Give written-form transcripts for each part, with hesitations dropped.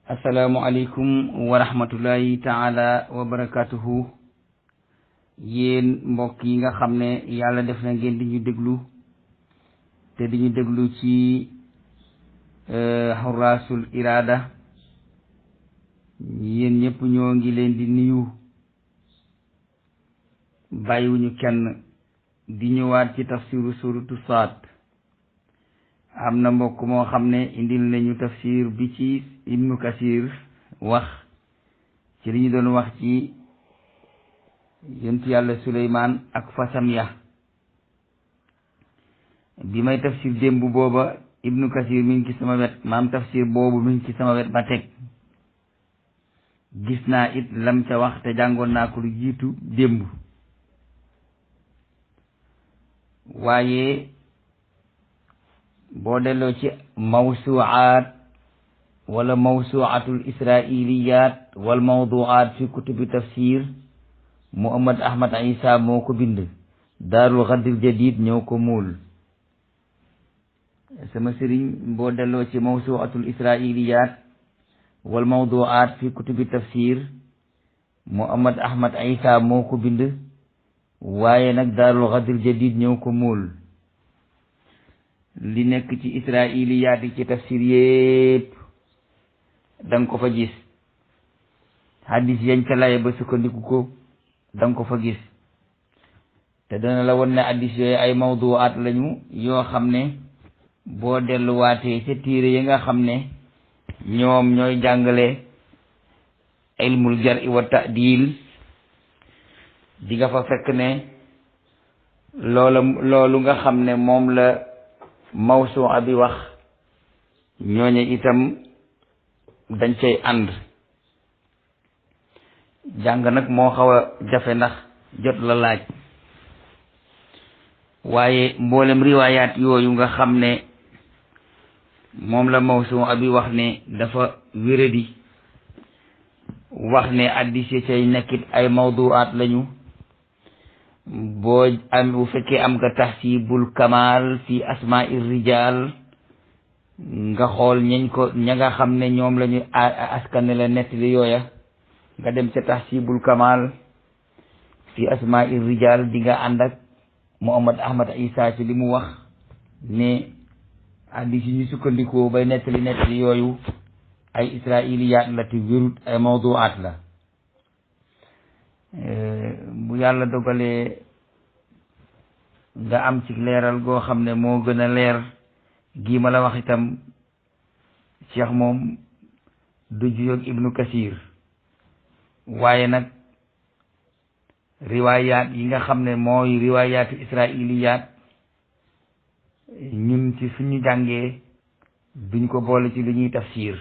asalaamualeykum wa rahmatullahi taala wa barakatuhu. yéen mbokk yi nga xam ne yàlla def na ngeen di ñu déglu te di ñu déglu ci Xuraasul Iraada, yéen ñëpp ñoo ngi leen di nuyu, bàyyiwuñu kenn, di ñëwaat ci tafsiru suratu Saad. am na mbokk moo xam ne indil nañu tafsir bi ci Ibnu Kasir wax ci li ñu doon wax ci yonent yàlla Suleymaan ak fasam ya. bi may tafsir démb booba Ibnu Kasir mi ngi ci sama wet, maam tafsir boobu mi ngi ci sama wet ba teg. gis naa it lam ca wax te jàngoon naa ko lu jiitu démb. waaye boo delloo ci mawsuaat wala mawsuatul israiliyaat wal mawduaat fi kutubi tafsir, Muhammad Ahmad Isa moo ko bind, daarul xaddil jadid ñoo ko muul. sama sëriñ boo delloo ci mawsuatul israiliyaat wal mawduaat fi kutubi tafsir, Muhammad Ahmad Isa moo ko bind, waaye nag daarul xaddil jadid ñoo ko muul. li nekk ci israiliyaat yi ci tafsir yépp danga ko fa gis. hadis yañ ca laye ba sukkandiku ko danga ko fa gis. te dana la won ne hadis yooyu ay mawduwaat lañu yoo xam ne boo delluwaatee ca téere yi nga xam ne ñoom ñooy jàngale ilmul jar'i wa ta'dil di nga fa fekk ne loolu nga xam ne moom la mawsu'a bi wax, ñooñu itam dañ cay ànd. jàng nag moo xaw a jafe ndax jot la laaj, waaye mboolem riwaayaat yooyu nga xam ne moom la mawsu'a bi wax ne dafa wéradi, wax ne hadiis yi cay nekkit ay mawdu'aat lañu. bu fekkee am nga tahsibul kamal fi asma'ir rijal, nga xool ña nga xam ne ñoom la ñu askane la nettali yooya, nga dem ca tahsibul kamal fi asma'ir rijal, di nga ànd ak Muhammad Ahmad Isa ci li mu wax ne hadiis yi ñu sukkandikoo bay nettali yooyu ay israiliyaat la te wérut, ay mawdu'aat la. bu yàlla dogalee nga am ci leeral goo xam ne moo gën a leer gii ma la wax itam, Cheikh moom du juyoog Ibnu Kasir, waaye nag riwaayaat yi nga xam ne mooy riwaayaati israiliyaat ñun ci suñu jàngee duñ ko boole ci li ñuy tafsir.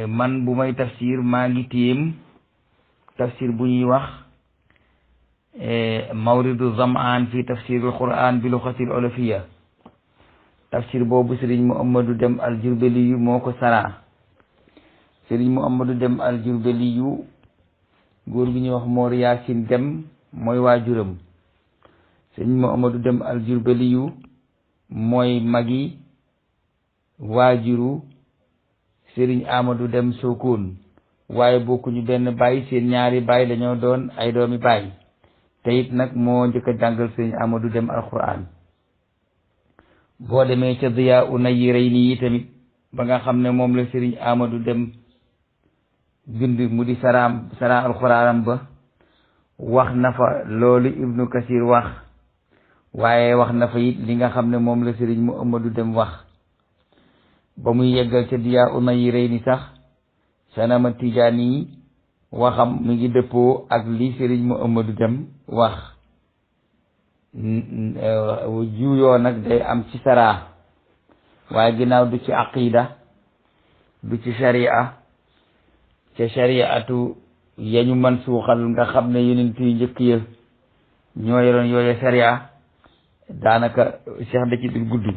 man bu may tafsir maa ngi téem tafsir bu ñuy wax mawridu zamaan fi tafsirul quran bi luxatil olofiya. tafsir boobu sëriñ Muhammadu Dem al Jurbeli yu moo ko saraa. sëriñ Muhammadu Dem al Jurbeli yu góor gi ñuy wax Moor Yaasin Dem mooy waajuram. sëriñ Muhammadu Dem al Jurbeli yu mooy magi waajuru sëriñ Amadou Dem Sokone, waaye bokkuñu benn baay, seen ñaari baay dañoo doon ay doomi baay. te it nag moo njëkk a jàngal sëriñ Amadou Dem alquran. boo demee ca Diyaa u Nayyirayni yi tamit, ba nga xam ne moom la sëriñ Amadou Dem bind mu di sara alquranam ba, wax na fa loolu Ibnu Kasir wax, waaye wax na fa it li nga xam ne moom la sëriñ Muhammadu Dem wax. ba muy yeggal ca Diyaa u Nayyirayni sax Sanama Tijaani yi waxam mi ngi dëppoo ak li sëriñ Muhammadu Dem wax. juyoo nag day am ci saraa, waaye ginnaaw du ci aqida, du ci sharia. ca shariatu yañu man suuxal nga xam ne yonent yu njëkk ya ñoo yoroon yooye sharia, daanaka Cheikh da ci dul gudd.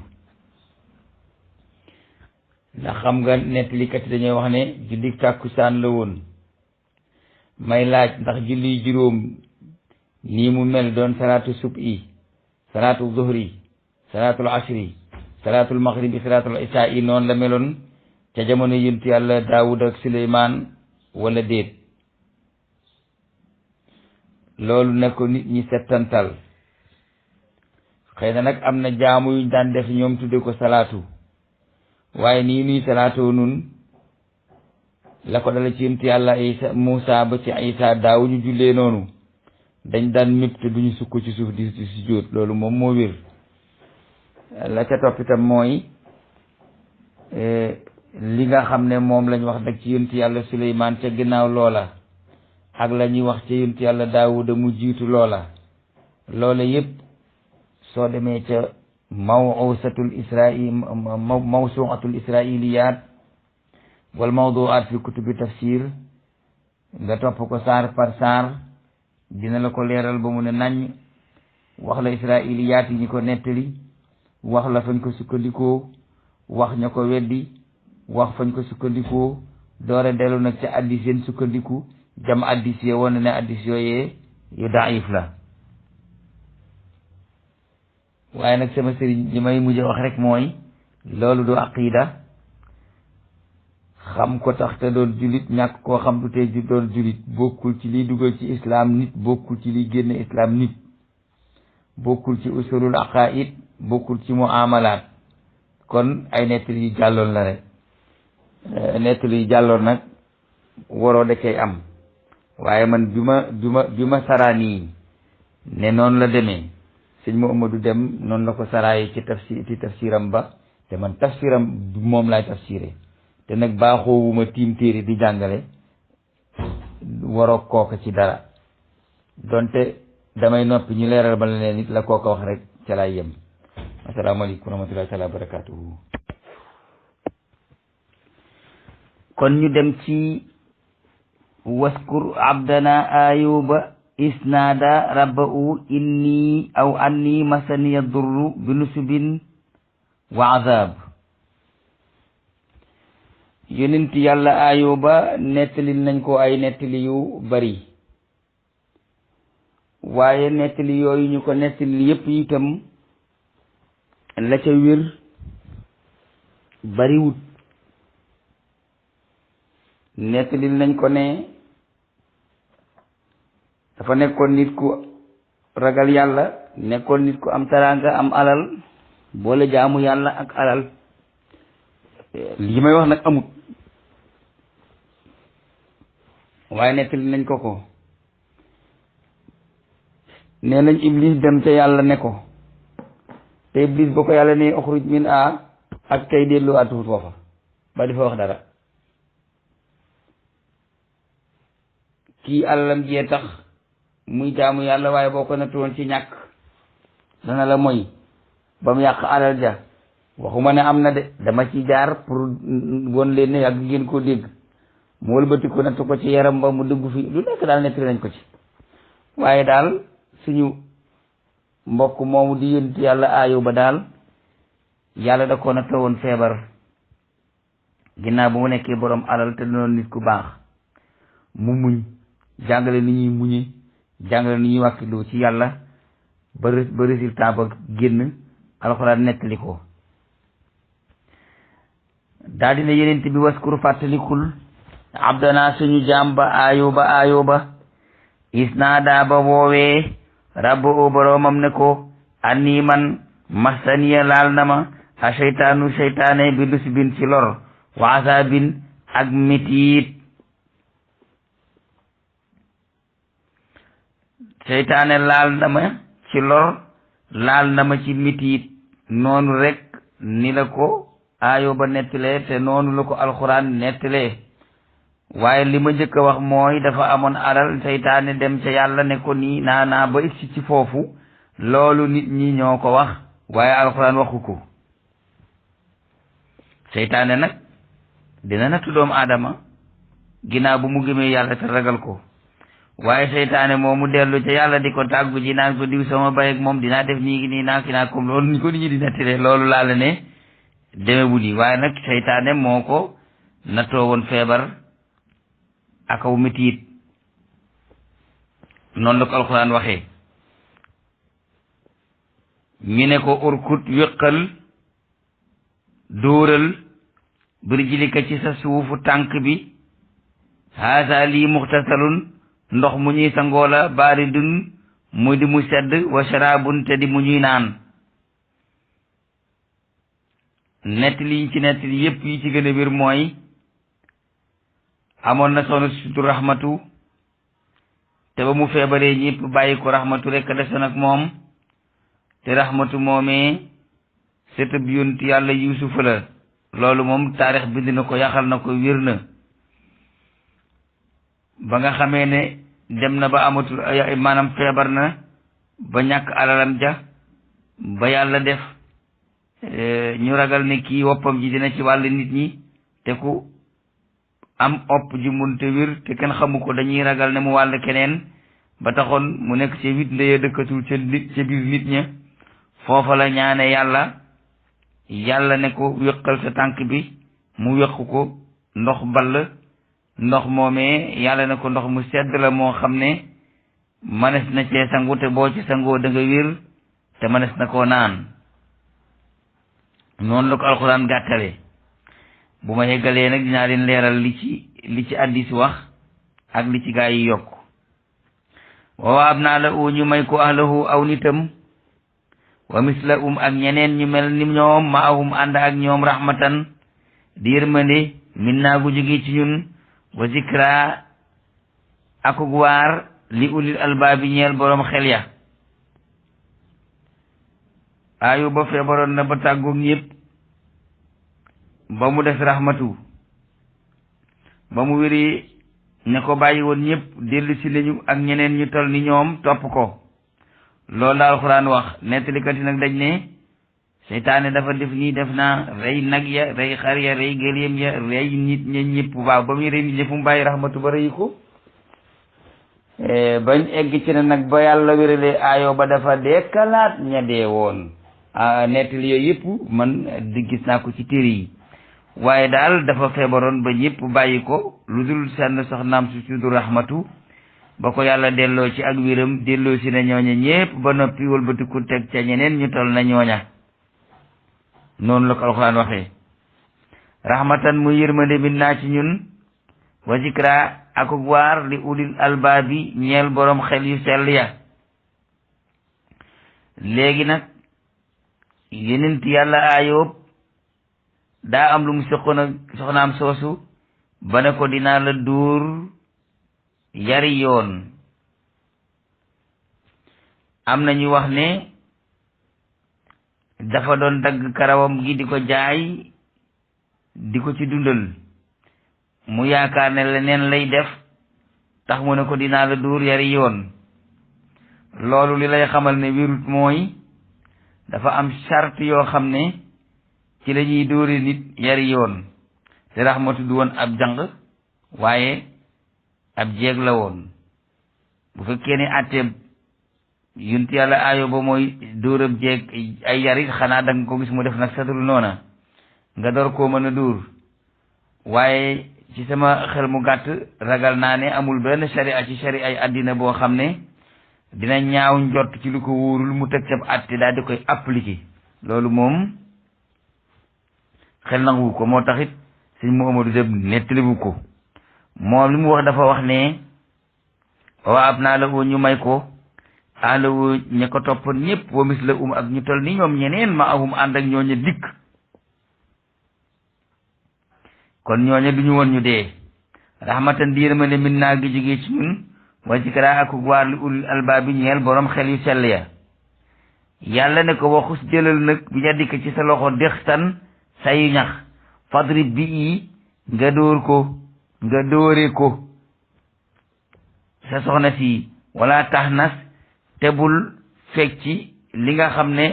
ndax xam nga nettalikat yi dañuy wax ne julli tàkkusaan la woon. may laaj ndax julli juróom nii mu mel doon salaatu subhi, salaatu zuhri, salaatul asri, salaatul maghribi, salaatul isaa'i noonu la meloon ca jamono yonent yàlla Daawud ak Suleymaan wala déet loolu ne ko nit ñi settantal. xëy na nag am na jaamu yuñ daan def ñoom tudde ko salaatu waaye nii nuy salaatoo nun la ko dala ci yonent yàlla Isa Muusa ba ci Isa daawuñu jullee noonu dañ daan mépp te duñu sukk ci suuf di sujjóot loolu moom moo wér. la ca topp itam mooy li nga xam ne moom lañ wax nag ci yonent yàlla Suleymaan ca ginnaaw loola ak la ñuy wax ci yonent yàlla Daawuda mu jiitu loola yépp soo demee ca mawsuatul israiliyaat wal mawduaat fi kutubi tafsir nga topp ko saar par saar dina la ko leeral ba mu ne naññ wax la israiliyaat yi ñi ko nettali wax la fañ ko sukkandikoo wax ña ko weddi wax fañ ko sukkandikoo doore dellu nag ca addis yeen sukkandiku jam addis yo woon ne addis yooyee yu daif la. waaye nag sama sëriñ li may mujj wax rek mooy loolu du aqida xam ko tax te doon julit ñàkk koo xam du tey doon julit bokkul ci liy dugal ci islam nit bokkul ci liy génn islam nit bokkul ci usulul aqaid bokkul ci muamalaat kon ay nettali yu jàlloon la rek nettali yu jàlloon nag waroo da cay am waaye man bi ma saraanii ne noonu la demee sëñ Muhammadu Dem noonu la ko saraayi ci tafsiram ba te man tafsiram moom laay tafsiré te nag baaxoowuma tiim téere di jàngale waroo kooka ci dara donte damay noppi ñu leeral ba la leen nit la kooka wax rek ca laay yem. asalaamaaleykum wa rahmatullahi taala wa barakatuhu. kon ñu dem ci waskur abdana ayuba isnaada rabbahu inni aw anni masaniya durru bi nusubin wa azab. yonent yàlla ayuba nettali nañ ko ay nettali yu bari waaye nettali yooyu ñu ko nettali yépp itam la ca wér bariwut. nettali nañ ko ne dafa nekkoon nit ku ragal yàlla nekkoon nit ku am teraanga am alal boole jaamu yàlla ak alal. li may wax nag amut waaye nettali nañ ko nee nañ iblis dem ca yàlla ne ko te iblis boo ko yàlla ne uxruj min a ak tey dellu atuut foofa ba di fa wax dara. kii alalam jee tax muy jaamu yàlla waaye boo ko nattoon ci ñàkk dana la moy ba mu yàq alal ja waxuma ne am na de dama ci jaar pour won leen ne yàgg ngeen koo dégg mu wëlbati ko natt ko ci yaram ba mu dugg fi lu nekk daal nettali nañ ko ci. waaye daal suñu mbokk moomu di yonent yàlla Ayuba daal yàlla da ko nattoo woon feebar ginnaaw bu mu nekkee borom alal te doon nit ku baax mu muñ jàngale ni ñuy muñe jàngale ni ñuy wàkkiloo ci yàlla ba résultat ba génn alxuraan nettali ko. daal dina yenent bi waskur fàttalikul abdana suñu jaam ba ayuba isnaada ba woowee rabbu boroomam ne ko anni man masaniya laal na ma a seytaane bi dusbin ci lor wa azabin ak mitiit. seytaane laal na ma ci lor laal na ma ci mitiit noonu rek ni la ko Ayuba nettalee te noonu la ko alxuraan nettalee. waaye li ma njëkk a wax mooy dafa amoon alal seytaane dem ca yàlla ne ko nii naa ba egsi ci foofu loolu nit ñi ñoo ko wax waaye alxuraan waxu ko. seytaane nag dina nattu doomu aadama ginnaaw bu mu gëmee yàlla te ragal ko waaye seytaane moo mu dellu ca yàlla di ko tàggu ji naan ko diw sama bay ak moom dinaa def nii naa ki naa comme loolu ni ko nit ñi di nettalee loolu laa la ne deme bu di waaye nag seytaane moo ko nattoo woon feebar akaw metiit noonu la ko alxuraan waxee. ñu ne ko urkut wéqal dóoral birjilika ci sa suufu tànk bi haasa lii muxtasalun ndox mu ñuy sangoo la baaridun mu di mu sedd wa sharabun te di mu ñuy naan nettali yi ci nettali yépp yi ci gën a wér mooy amoon na soxna si tudd Rahmatu te ba mu feebaree ñëpp bàyyi ko Rahmatu rekk a desoon ak moom te Rahmatu moomee sëtëb yonent yàlla Yuusufa la loolu moom taarix bind na ko yaxal na ko wér na ba nga xamee ne dem na ba amatul maanaam feebar na ba ñàkk alalam ja ba yàlla def ñu ragal ne kii woppam ji dina ci wàll nit ñi te ku am opp ji munte wér te kenn xamu ko dañuy ragal ne mu wàll keneen ba taxoon mu nekk ci wit ndeye dëkkatul ca biir nit ña foofa la ñaane yàlla ne ko wéqal sa tànk bi mu wéq ko ndox ball ndox moomee yàlla ne ko ndox mu sedd la moo xam ne manes na cee sangu te boo ci sangoo da nga wér te manes na koo naan noonu la ko alxuraan gàttale bu ma yeggalee nag dinaa leen leeral li ci hadiis wax ak li ci gaa yi yokk wa waab naa la ñu may ko ahlahu aw nitam wa misla ak ñeneen ñu mel ni ñoom ma ahum ànd ak ñoom rahmatan di yërmande min naa gu jóge ci ñun wa zikra akug waar li ulil albaabi ñeel boroom xel ya Ayuba feebaroon na ba tàggoog ñépp ba mu des Rahmatu ba mu wéri ña ko bàyyi woon ñépp dellu si nañu ak ñeneen ñu tol ni ñoom topp ko loolu la alxuraan wax nettalikat yi nag dañ ne seytaane dafa def nii def naa rey nag ya rey xar ya rey gëléem ya rey nit ña ñëpp waaw ba muy rey nit ña fu mu bàyyi Rahmatu ba rey ko bañ egg ci ne nag ba yàlla wéralee Ayuba dafa dekkalaat ña dee woon nettali yooyu yëpp man di gis naa ko ci téere yi waaye daal dafa feebaroon ba ñëpp bàyyi ko lu dul seen soxnaam su tudd Rahmatu ba ko yàlla delloo ci ak wéram delloo si na ñooña ñépp ba noppi wëlbatiku teg ca ñeneen ñu tol na ñooña noonu la ko alxuraan waxee rahmatan muy yërmande min naa ci ñun wa zikra akuk waar li ulil albaabi ñeel boroom xel yu sell ya léegi nag yenent yàlla Ayub daa am lu mu seqoon ak soxnaam soosu ba ne ko dinaa la dóor yari yoon am na ñu wax ne dafa doon dagg karawam gi di ko jaay di ko ci dundal mu yaakaar ne leneen lay def tax mu ne ko dinaa la dóor yari yoon loolu li lay xamal ne wérut mooy dafa am charte yoo xam ne ci la ñuy dóori nit yari yoon te Rahmatu du woon ab jàng waaye ab jeeg la woon bu fekkee ne àtteeb yonent yàlla Ayuba mooy dóor ab jeeg ay yarit xanaa danga ko gis mu def nag satul noona nga door koo mën a dóor waaye ci sama xel mu gàtt ragal naa ne amul benn sharia ci sharia ay àddina boo xam ne dina ñaaw njort ci lu ko wóorul mu teg cab àtte daal di koy appliquer loolu moom xel nangu ko moo taxit sëñ Muhammadu Dem nettaliwu ko moom li mu wax dafa wax ne wa ab naa la ñu may ko ahlahu ña ko toppoon ñëpp wa misla ak ñu tol ni ñoom ñeneen ma ahum ànd ak ñooña dikk kon ñooña duñu woon ñu dee rahmatan di yërmande min naa gi jógee ci ñun wa zikra ak waar li ulil albaabi ñeel boroom xel yu sell ya yàlla ne ko waxus jëlal nag bi yadika ci sa loxo dextan sayu ñax fadrib bi i nga dóore ko sa soxna si wala tax nas tebul fecci li nga xam ne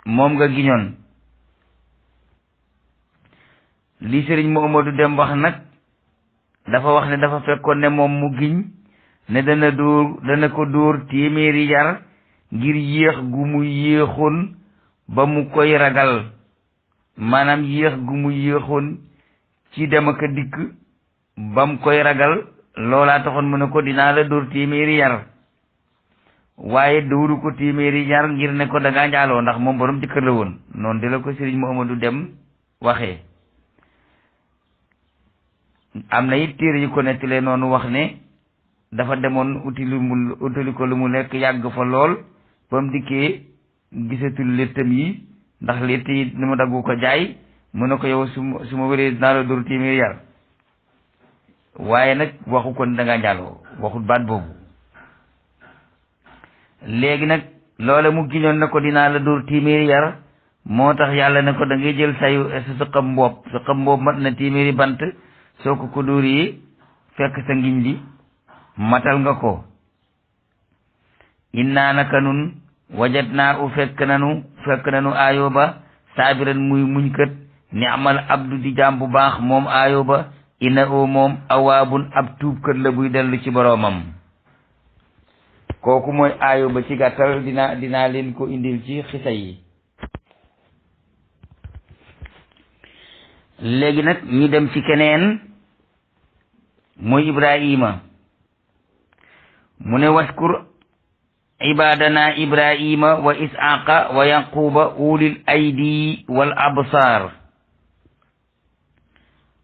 moom nga giñoon li sëriñ Muhammadu Dem wax nag dafa wax ne dafa fekkoon ne moom mu giñ ne dana ko dóor téeméeri yar ngir yéex gu mu yéexoon ba mu koy ragal maanaam yéex gu mu yéexoon ci dem ak dikk ba mu koy ragal loolaa taxoon mu ne ko dinaa la dóor téeméeri yar waaye dóoru ko téeméeri yar ngir ne ko dangaa njaaloo ndax moom borom jëkkër la woon noonu de la ko sëriñ Muhammadu Dem waxee am na it téere yu ko nettalee noonu wax ne dafa demoon utili ko lu mu lekk yàgg fa lool ba mu dikkee gisatul léttam yi ndax létt yi ni mu daggu ko jaay mu ne ko yow su ma wéree dinaa la dóor téeméer yar waaye nag waxu ko ne da ngaa njaaloo waxut baat boobu. léegi nag loola mu giñoon na ko dinaa la dóor téeméeri yar moo tax yàlla ne ko da ngay jël sa xam mboob mat na téeméeri bant soo ko dóor yi fekk sa ngiñ li matal nga ko. innaa naka nun wajat naa u fekk nanu Ayuba saabiran muy muñkat ni amal abdu di jaam bu baax moom Ayuba ina o moom awaabun ab tuubkat la buy dellu ci boroomam. kooku mooy Ayuba ci gàttal dinaa leen ko indil ci xisa yi. léegi nag ñu dem ci keneen mooy Ibrahima mu ne waskur ibadana Ibrahima wa Isaaqa wa Yaquba ulil aydi wal absar.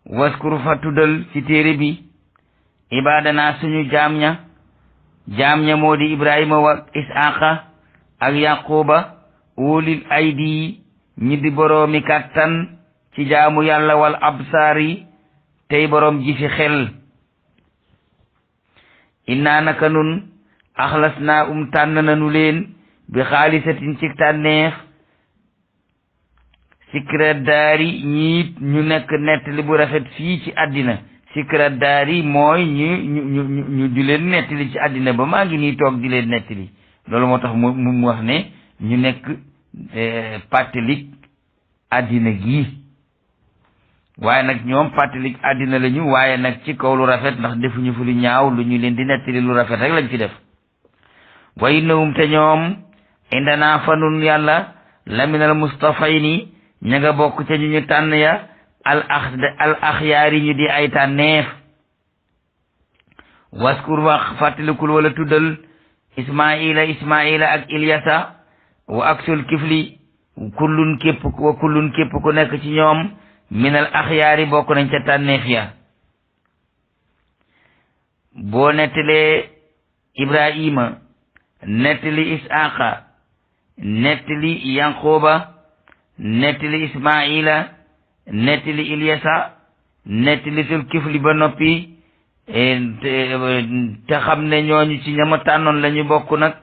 waskur fa tuddal ci téere bi ibadana suñu jaam ña moo di Ibrahima wa Isaaqa ak Yaquba ulil aydi ñi di boroomi kàttan ci jaamu yàlla wal absaari tey boroom ji fi xel. innaa naka nun axlas naa tànn nanu leen bi xaalisatin ci tànneef sikra daari ñiit ñu nekk nettali bu rafet fii ci àddina. sikra daari mooy ñu di leen nettali ci àddina ba maa ngi nii toog di leen nettali loolu moo tax mu wax ne ñu nekk pàttalik àddina gi. waaye nag ñoom pàttalik àddina lañu waaye nag ci kaw lu rafet ndax defuñu fi lu ñaaw lu ñu leen di nettali lu rafet rek lañ ci def. wa innahum te ñoom indana fanun yàlla laminal mustafayni ña nga bokk ca ñu tànn ya al axyaari ñu di ay tànneef. waskur wax fàttalikul wala tuddal ismaila ak ilyasa wa aksul kifli kullun képp ku nekk ci ñoom minal axyaari bokk nañ ca tànneef ya. boo nettalee Ibrahima nettali Isaaqa nettali Yanqooba nettali Ismaila nettali Ilyasa nettali tul kifli ba noppi te xam ne ñooñu ci ñama tànnoon la ñu bokk nag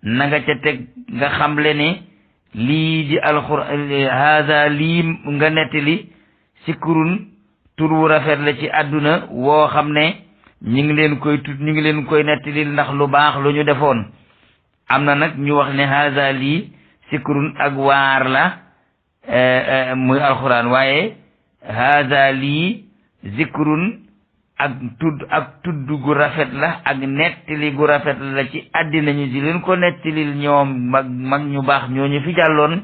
na nga ca teg nga xamle ne lii di alxuraan haada lii nga nettali sikurun tur wu rafet la ci àdduna woo xam ne ñu ngi leen koy nettali ndax lu baax lu ñu defoon. am na nag ñu wax ne haza lii sikurun ak waar la muy alxuraan waaye haza lii zikrun ak tudd gu rafet la ak nettali gu rafet la ci àddina ñu di leen ko nettalil ñoom mag ñu baax ñooñu fi jàlloon.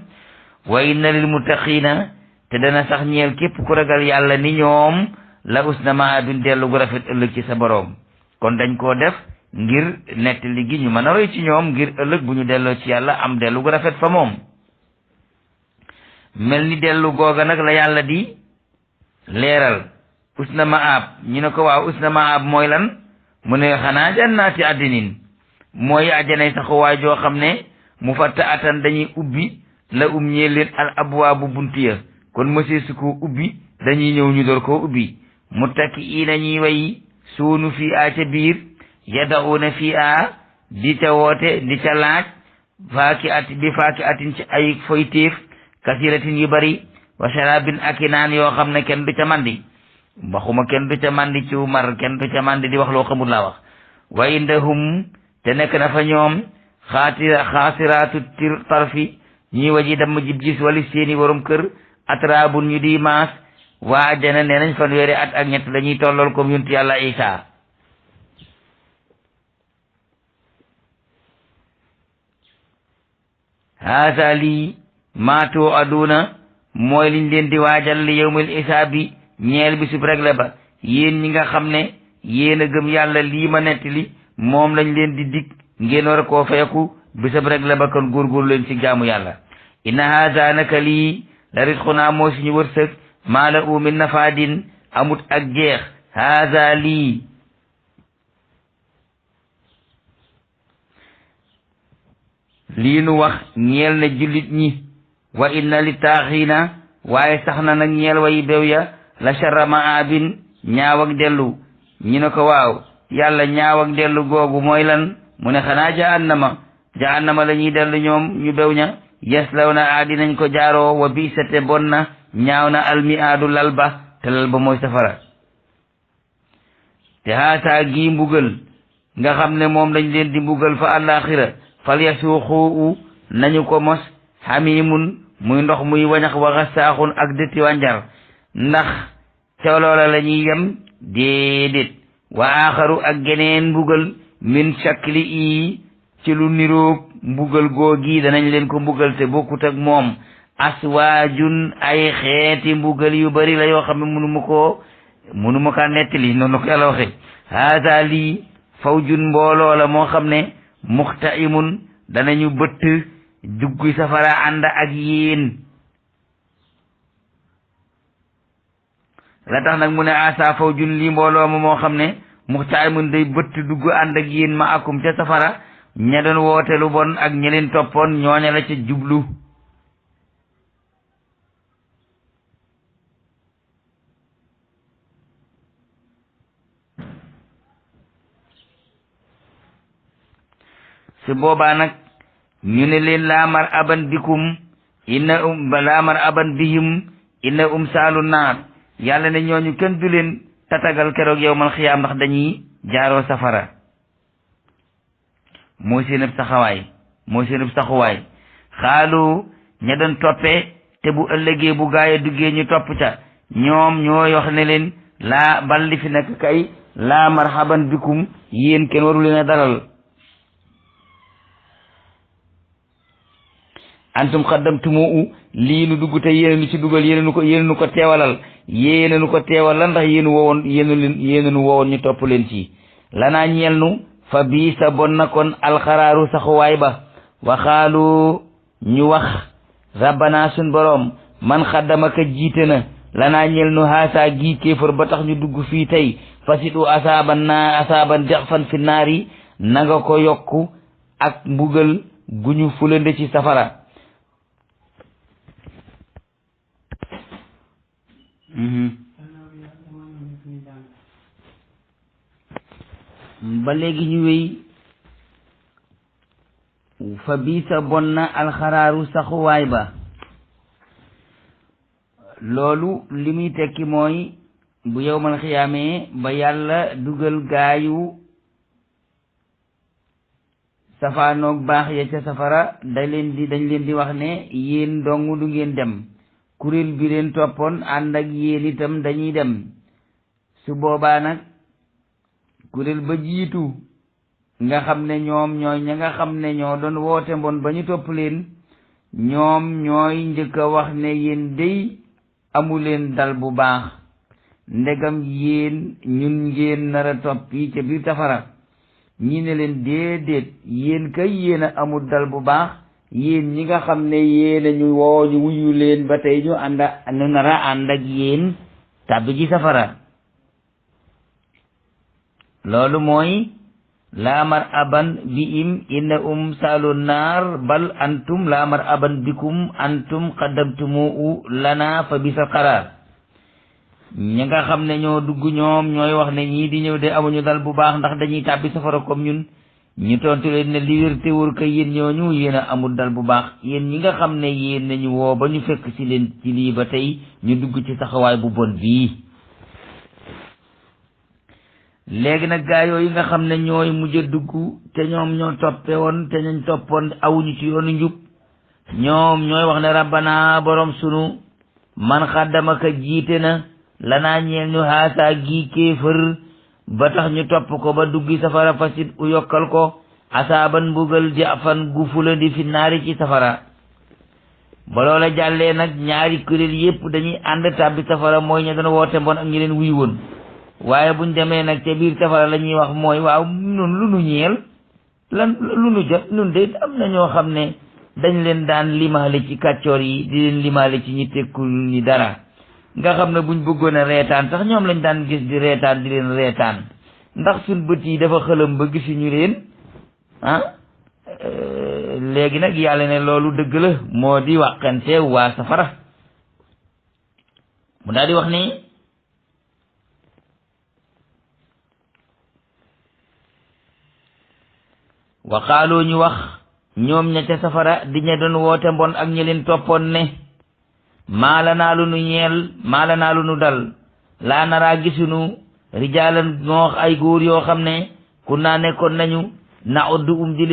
wa inna lil muttaqiina te dana sax ñeel képp ku ragal yàlla ni ñoom la usna maabin dellu gu rafet ëllëg ci sa boroom. kon dañ koo def ngir nettali gi ñu mën a roy ci ñoom ngir ëllëg bu ñu delloo ci yàlla am dellu gu rafet fa moom. mel ni dellu googa nag la yàlla di leeral usna maab. ñu ne ko waaw usna maab mooy lan mu ne xanaa jannaati addinin mooy àjjanay saxuwaay joo xam ne mu fatta atan dañuy ubbi la ñee leen al abwaabu bunt ya kon mësee su ko ubbi dañuy ñëw ñu door koo ubbi. muttakiina ñuy way suunu fii a ca biir yada'una fii a di ca woote di ca laaj faaki atin ci ay foytéef kasiratin yu bari wa sharabin ak i naan yoo xam ne kenn du ca mandi. waxuma kenn du ca mandi ci mar kenn du ca mandi di wax loo xamul laa wax. wa indahum te nekk na fa ñoom xaasiraatu tarfi ñuy waji damm jib gis wali seeni warum kër atraabun ñu di maas. waa àjjana nee nañ fanweeri at ak ñett lañuy tollool comme yonent yàlla Isa. haasa lii maatoo aduna mooy liñ leen di waajal li yawmil isaabi ñeel bi sub regle ba. yéen ñi nga xam ne yéen a gëm yàlla lii ma nettali moom lañ leen di dig ngeen war a koo feeku bi sub regle ba kon góorgóorlu leen ci jaamu yàlla. inna haasa naka lii la risqunaa mooy suñu wërsëg maa la min nafaadin amut ak jeex haada lii nu wax ñeel na jullit ñi wa inna li taaxiina waaye sax na nag ñeel wayi bew ya la sharra maabin ñaaw ak dellu ñi ne ko waaw yàlla ñaaw ak dellu googu mooy lan mu ne xanaa jahannama la ñuy dellu ñoom ñu bew ña yaslaw na dinañ ko jaaroo wa biisate bon na ñaaw na almiaadu lal ba te lal ba mooy safara te haataa gii mbugal nga xam ne moom lañ leen di mbugal fa àllaaxira fal yasuuxu nañu ko mos xamiimun muy ndox muy wañax wa xasaaxun ak dëtti wànjar ndax ca loola la ñuy yem déedéet wa aaxaru ak geneen mbugal min shakli ii ci lu niroog mbugal googi danañ leen ko mbugal te bokkut ak moom aswaajun ay xeeti mbugal yu bari la yoo xam ne mënu ma kaa nettali noonu ko yàlla waxe haada lii fawjun mbooloo la moo xam ne muxtaimun danañu bëtt dugg safara ànd ak yéen la tax nag mu ne asa fawjun lii mbooloo ma moo xam ne muxtaimun day bëtt dugg ànd ak yéen ma akum ca safara ña doon woote lu bon ak ña leen toppoon ñooña la ca jublu su boobaa nag ñu ne leen laamar aban bikum laamar aban bihim inna saalu naar yàlla ne ñooñu kenn du leen tatagal keroog yawmal xiyaam ndax dañuy jaaroo safara mooy seen ab saxuwaay xaalu ña doon toppee te bu ëllëgee bu gaay a duggee ñu topp ca ñoom ñooy wax ne leen laa balli fi nekk kay laa marhaban bikum yéen kenn waru leen a dalal antum xaddamtumu lii nu dugg te yéen nu ci dugal yéen nu ko teewalal ndax yéen nu woowoon ñu topp leen ci lanaa ñeel nu fa bii sa bon na kon alxaraaru saxuwaay ba waxaalu ñu wax rabbana sun boroom man xaddamaka jiite na lanaa ñeel nu haasa gii kéefër ba tax ñu dugg fii tey fasidu asaaban dexfan fi naari nanga ko yokku ak mbugal gu ñu fulande ci safara ba léegi ñu wéy fa biisa bon na alxaraaru saxuwaay ba loolu li muy tekki mooy bu yawmal xiyaamee ba yàlla dugal gaayu safaanoog baax ya ca safara dañ leen di wax ne yéen dong du ngeen dem kuréel bi leen toppoon ànd ak yéen itam dañuy dem su boobaa nag kuréel ba jiitu nga xam ne ñoom ñooy ña nga xam ne ñoo doon woote mbon ba ñu topp leen ñoom ñooy njëkk a wax ne yéen dey amuleen dal bu baax ndegam yéen ñun ngeen nar a toppi ca biir safara ñi ne leen déedéet yéen kay yéen a amul dal bu baax yéen ñi nga xam ne yéen a ñu woo ñu wuyu leen ba tey ñu nar a ànd ak yéen tàbbi ci safara loolu mooy laamar aban biim inna saalu naar bal antum laamar aban bikum antum qaddamtumu lana fa bisal qaraar ñi nga xam ne ñoo dugg ñoom ñooy wax ne ñii di ñëw de amuñu dal bu baax ndax dañuy tàbbi safara comme ñun ñu tontu leen ne li wér te wóor kay yéen ñooñu yéen a amul dal bu baax yéen ñi nga xam ne yéen nañu woo ba ñu fekk ci leen ci lii ba tey ñu dugg ci saxawaay bu bon bii léegi nag gaa yooyu nga xam ne ñooy mujj a dugg te ñoom ñoo toppe woon te ñañ toppoon awuñu ci yoonu njub ñoom ñooy wax ne rabbana borom sunu man xaddamaka jiite na lanaa ñeel ñu haasa gi kéefër ba tax ñu topp ko ba duggi safara fasit u yokkal ko asaaban mbugal jafan gu fulandi fi naari ci safara ba loola jàllee nag ñaari kuréel yépp dañuy ànd tàbbi safara mooy ña doon woote mbon ak ñi leen wuy woon waaye buñ demee nag ca biir safara la ñuy wax mooy waaw nun lu nu ñeel lu nu jot nun de am na ñoo xam ne dañ leen daan limaale ci kàccoor yi di leen limaale ci ñi tekkul ñi dara nga xam ne buñ bëggoon a reetaan sax ñoom lañ daan gis di reetaan di leen reetaan ndax suñ bët yi dafa xëlam ba gisuñu leen léegi nag yàlla ne loolu dëgg la moo di wàqante waa safara mu daal di wax ni waqaaloo ñu wax ñoom ña ca safara di ña doon woote mbon ak ñi leen toppoon ne maala naa lu nu dal laa naraa gisunu rijaalan noox ay góor yoo xam ne ku naa nekkoon nañu na oddu di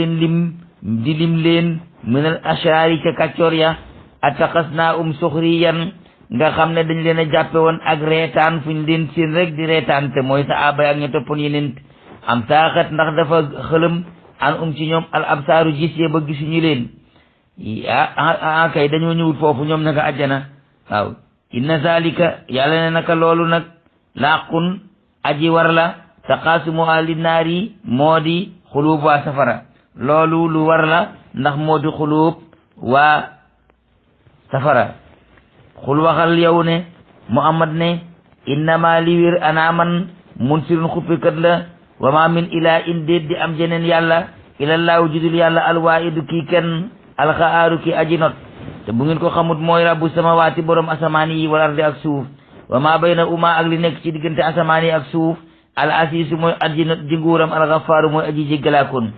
lim leen minal ashaari ca kàccoor ya ataxas naa suxriyan nga xam ne dañ leen a jàppe woon ak reetaan fu ñu leen seen rek di reetaan te mooy sa abay ak ña toppoon yeneen am taaxat ndax dafa xëlëm an ci ñoom al absaaru gis ye ba gisuñu leen kay dañoo ñëwut foofu ñoom naka àjjana waaw inna zalika yàlla ne naka loolu nag laqun aji war la taqaasumu ahli naari moo di xuluub waa safara loolu lu war la ndax moo di xuluub waa safara xul waxal yow ne muhammad ne innama li wér ana man munsirun xuppikat la wa ma min ilaa in déet di am jeneen yàlla ilallaahu judul yàlla alwaahidu kii kenn alxaaru ki aji not te bu ngeen ko xamut mooy rabbu samawaati borom asamaan yi wal ardi ak suuf wa ma bayna uma ak li nekk ci diggante asamaan yi ak suuf al asiisu mooy aji not ji nguuram alxafaaru mooy aji jéggalaakoon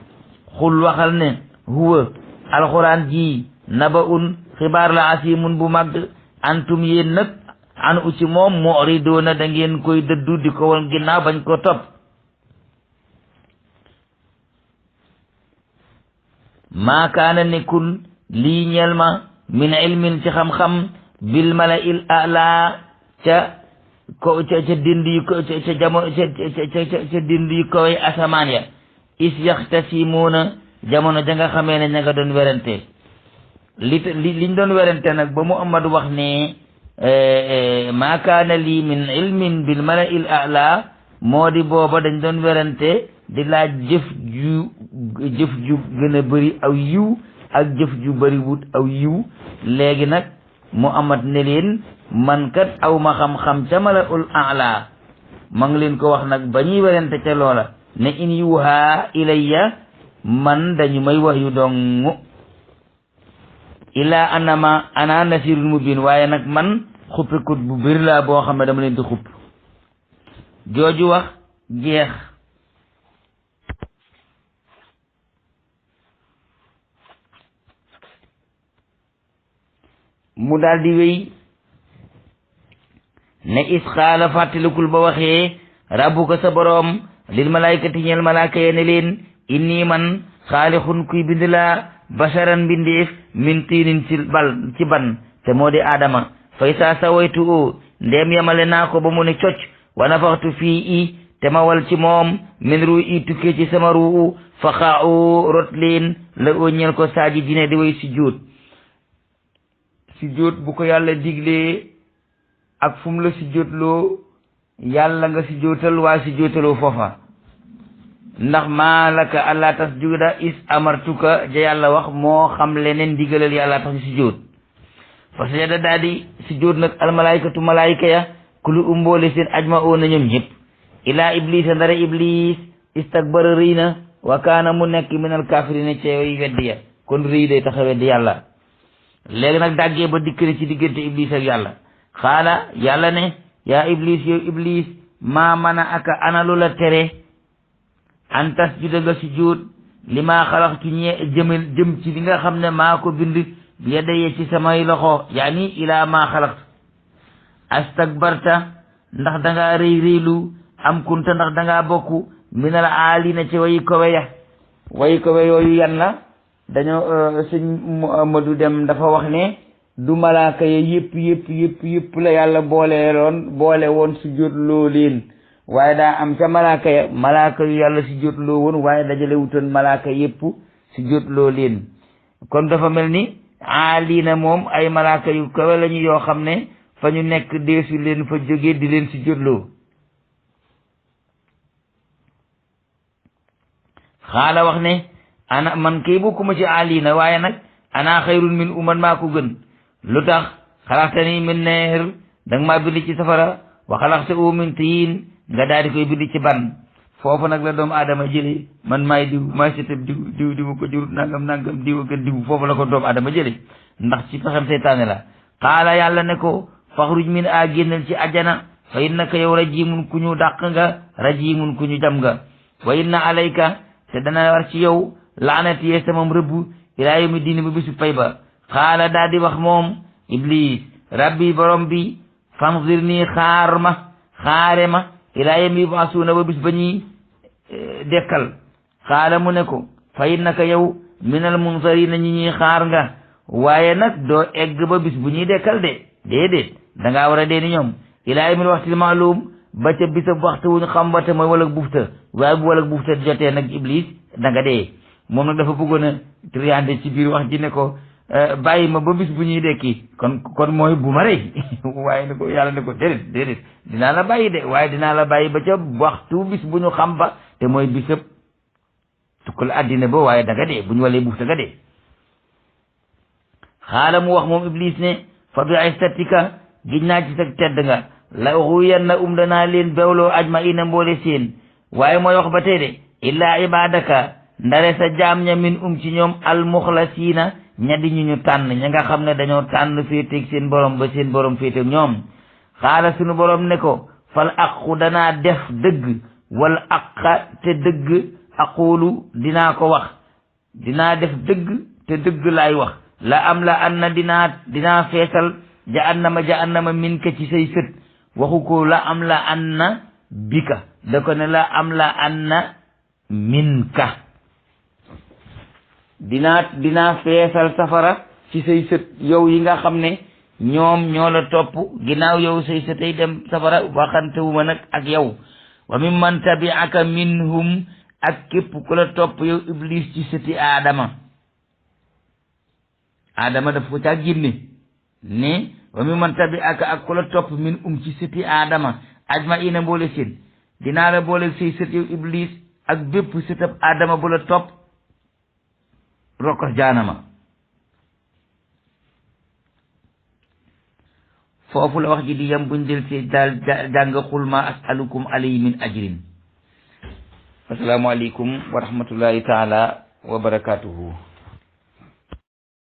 xul waxal ne huwa alxuraan ji naba un xibaar la asimun bu mag antum yéen nag an u ci moom muridoona da ngeen koy dëddu di ko won ginnaaw bañ ko topp maa kaana nekkul lii ñeel ma min ilmin ci xam-xam bil mala il ala ca dind yu ko ca jamono ca dind yu koy asamaan ya is yaxtasimuuna jamono ja nga xamee ne ña nga doon werante liñ doon werante nag ba Muhammad wax ne maa kaana lii min ilmin bil mala il ala moo di booba dañ doon werante di laaj jëf ju gën a bëri aw yiw ak jëf ju bëri wut aw yiw léegi nag Muhammad ne leen man kat aw ma xam-xam ca malaul a'la ma ngi leen ko wax nag ba ñuy werante ca loola ne in yuha ilayya man dañu may wax yu dong ila anama ana nasirul mubin waaye nag man xuppikut bu bëri laa boo xam ne dama leen di xupp jooju wax jeex mu daal di wéy ne is xaala fàttalikul ba waxee rabbuka sa boroom lil malaykati ñeel malaaka ye ne leen inni man xaalixun kuy bind laa basharan mbindeef min tiinin ci ban te moo di aadama fay saa sawaytu o ndeem yamale naa ko ba mu ne cocc wa nafaxtu fii i te ma wal ci moom min ruu i tukkee ci sama ruu fa xaa'u rot leen la oo ñeel ko saaji dine di way sujjóot bu ko yàlla diglee ak fu mu la sujjóotloo yàlla nga sujjóotal waa sujjóotaloo foofa ndax maa laka allaa tasjuda is amartuka ja yàlla wax moo xam leneen ndigalal yàlla tax ñu sujjóot fa sajada daal di sujjóot nag almalaykatu malayka ya kulu umboole seen ajma oo na ñoom ñëpp ilaa iblisa ndara iblis istakbara rëy na wa kaana mu nekk minal kaafirina ci way weddi ya kon rëy day tax a weddi yàlla léegi nag dàggee ba dikkale ci diggante iblis ak yàlla xaala yàlla ne yaa iblis yow iblis maa mana aka analu la tere an tasjuda nga sujjóot li maa xalaxtu jëm ci li nga xam ne maa ko bind bi yadayee ci samay loxo yaani ilaa maa xalaxtu astakbarta ndax dangaa rëylu am kunta ndax dangaa bokk minal aalina ci wayi kowe yooyu yan la dañoo sëñ Muhammadu Dem dafa wax ne du malaaka ya yëpp la yàlla boole woon sujjóot loo leen waaye daa am ca malaaka yu yàlla sujjóot loo woon waaye dajale wutoon malaaka yëpp sujjóot loo leen kon dafa mel ni aalina moom ay malaaka yu kawe lañu yoo xam ne fa ñu nekk deesu leen fa jóge di leen sujjóot loo xaala wax ne ana man kay bokkuma ci alina waaye nag ana xayrun min uman maa ko gën lu tax xalaxtani min neer danga maa bind ci safara wa xalaqtahu min tiin nga daal di koy bind ci ban foofu nag la doomu aadama jëlee man maay diw maay setab diw ko jur nangam diw ak diw foofu la ko doomu aadama jëlee ndax ci pexem seytaane la xaala yàlla ne ko faxruj min a génnal ci ajjana fa innaka yow rajimun ku ñu dàq nga rajimun ku ñu jam nga wa inna alayka te dana war ci yow laanati yee samam rëbb ilaa yawmi diini ba bisu pay ba xaala daa di wax moom iblis rabbi borom bi fanzir nii xaare ma ilaa yawmi yub'asuuna ba bis ba ñuy dekkal xaala mu ne ko fa innaka yow minal munzarina ñi ñuy xaar nga waaye nag doo egg ba bis bu ñuy dekkal de déedéet dangaa war a dee ni ñoom ilaa yawmil waxtil maalum ba ca bisa waxtu wuñ xam ba te mooy walak bufta waaye bu walak bufta jotee nag iblis danga dee moom nag dafa bëggoon a triande ci biir wax ji ne ko bàyyi ma ba bis bu ñuy dekki kon mooy bu ma rey waaye ne ko yàlla ne ko déedéet dinaa la bàyyi de waaye dinaa la bàyyi ba ca waxtu bis bu ñu xam ba te mooy bisab tukkal àddina ba waaye danga dee bu ñu walee bufta nga dee xaala mu wax moom iblis ne fa bi izzatika giñ naa ci sa tedd nga la ughwiyanna danaa leen bewloo ajma'iina mboole seen waaye mooy wax ba tey de illaa ibadaka ndare sa jaam ña min ci ñoom almuxlasiina ña di ñu tànn ña nga xam ne dañoo tànn féeteeg seen borom ba seen borom féeteeg ñoom xaala sunu borom ne ko fal aqu danaa def dëgg wala aqa te dëgg aqulu dinaa ko wax dinaa def dëgg te dëgg laay wax la am la an na dinaa feesal jahannama min ka ci say sët waxu ko la am la an na bika da ko ne la am la an na min ka dinaa feesal safara ci say sët yow yi nga xam ne ñoom ñoo la topp ginnaaw yow say sëtay dem safara waxantewuma nag ak yow wa mimman tabi'aka minhum ak képp ku la topp yow iblis ci sëti aadama daf ko caa génne ne wa mimman tabi'aka ak ku la topp min ci sëti aadama ajma'iina mboole seen dinaa la boole say sët yow iblis ak bépp sëtab aadama bu la topp rokkos jaanama foofu la wax ji di yam buñ del see daal jàng xul ma as'alukum alayhi min ajrin assalaamu aleykum wa rahmatullahi taala wa barakatuhu